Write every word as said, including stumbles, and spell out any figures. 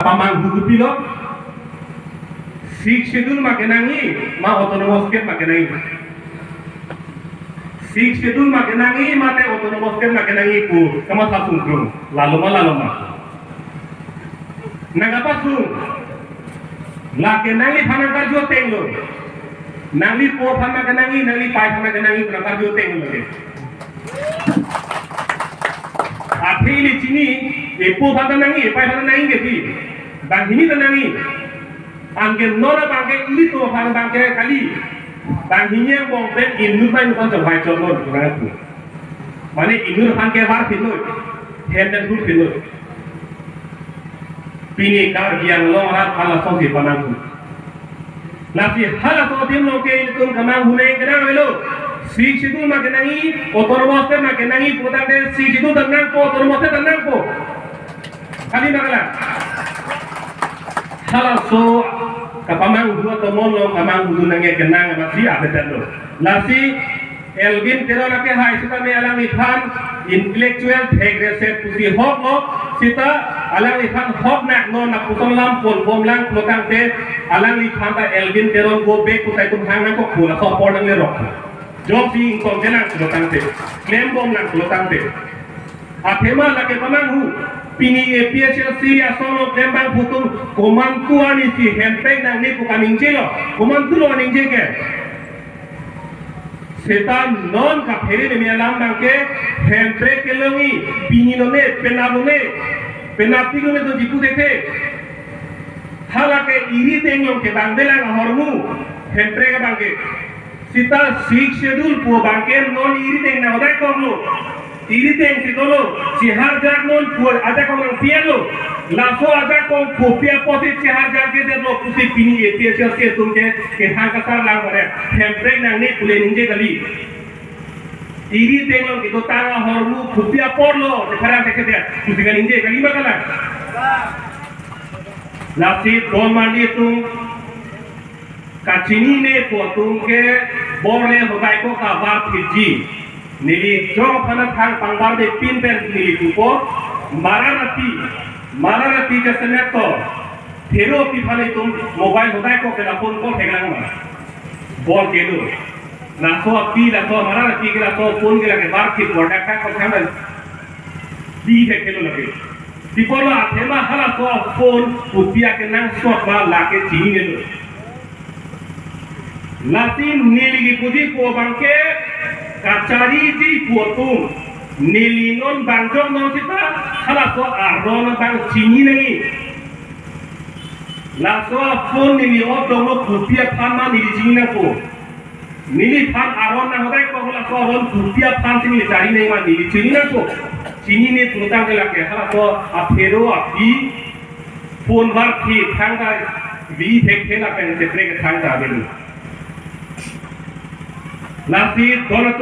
Pamanghu kopilo? Sixth Schedule ma kenangji, ma Autonomous State ma kenangji? Sixth Schedule ma kenangji, mate Autonomous State ma kenangji pu kamatha sungkrung. Lalo ma, lalo ma? Nangkapasung. Lake nangliphan nangkarju atenglo. Nanglipo aphan ma kenangji, nanglipei aphan ma kenangji pu nangkarju atenglo lake. Athe ili chini, epo aphan ta nangji, epei aphan ta nangji kedi. Banghini ta nangji. Anke non abangke ilitum aphan abangke kali. Banghini angbong pen inut bai inut aphan chongvai chongnon pu nangpu. Mane inut aphan ke var pinoi. Hem pen hur pinoi. Pini Karbi Anglong arat halaso si pamanghu. Lasi halaso adim along ke ilitum kemanghu nangji kedam avelo. Sixth Schedule ma kenangji, Autonomous State ma kenangji putangte Sixth Schedule ta nangpo, Autonomous State ta nangpo. Kali ma kalang? Halaso kepamanghu atomon along kemanghu nangji kenang amatsi abetan lo. Lasi Elwin Teron akehai sitame alangliphan intellectual thek reset pusi hoklo, sita alangliphan hok nak non lapuson lam ponbomlang pulotangte alangliphan ta Elwin Teron go back pu ta itum hang nangkok pu laso apor nanglerok. Jongsi ingtong kelang pulotangte, klembomlang pulotangte. Athema lake pamanghu, pini A P H L C ason along klembangphu atum komantu arnisi hemprek nangne pu kaningjelo, komantulo kaningje ke? Seta non kaphere meme alam abangke hemprek kelongji, pini lone, penap lone, penaptik lone to jipu thethe. Halake iri ateng along kevangvelang ahormu hemprek abangke. Sita Sixth Schedule pu abangke non iri ateng nanghodaikoklo. Iri ateng si dolo, chiharjak non pu ajakong nangpi-etlo. Laso ajakong kopi apotsi chiharjakjedetlo pusi pini A P H L C atum ke kehang kasarlang pare. Hemprek nangne pule ningje kali. Iri ateng along kedotang ahormu kopi aporlo, chepharang thekthe pusi kaningje kali ma kalang? Lasi don mandi atum kachinine pu atum ke bor le hodaikok abar phitji. Neli jong aphan thang pangbar de pin pen neli pupo, Maranati, Maranati jasemet to, Phero api aphan itum mobile hodaikok ke la phone call theklang ma? Bor kelo. Laso api, laso Maranati ke laso phone ke lake bar phit bor dak dak kok thang di thekthe lo lake. Di apotlo athema halaso phone kopi akenangsot ma lake chininelo. Lasi neli kipuji pu abangke kachariji pu atum. Neli non bangjok non sita halaso aron abang chini nangji. Laso aphone neli otdonglo kopi aphan ma neli chini nangpo. Neliphan aron nanghodaikok laso aron kopi aphansi neli chari nangji ma neli chini nangpo. Chinine pulotangte lake halaso aPhero api phone bar phit thangta vi thekthe lapen cheprek thangta avelo. Lasi don atum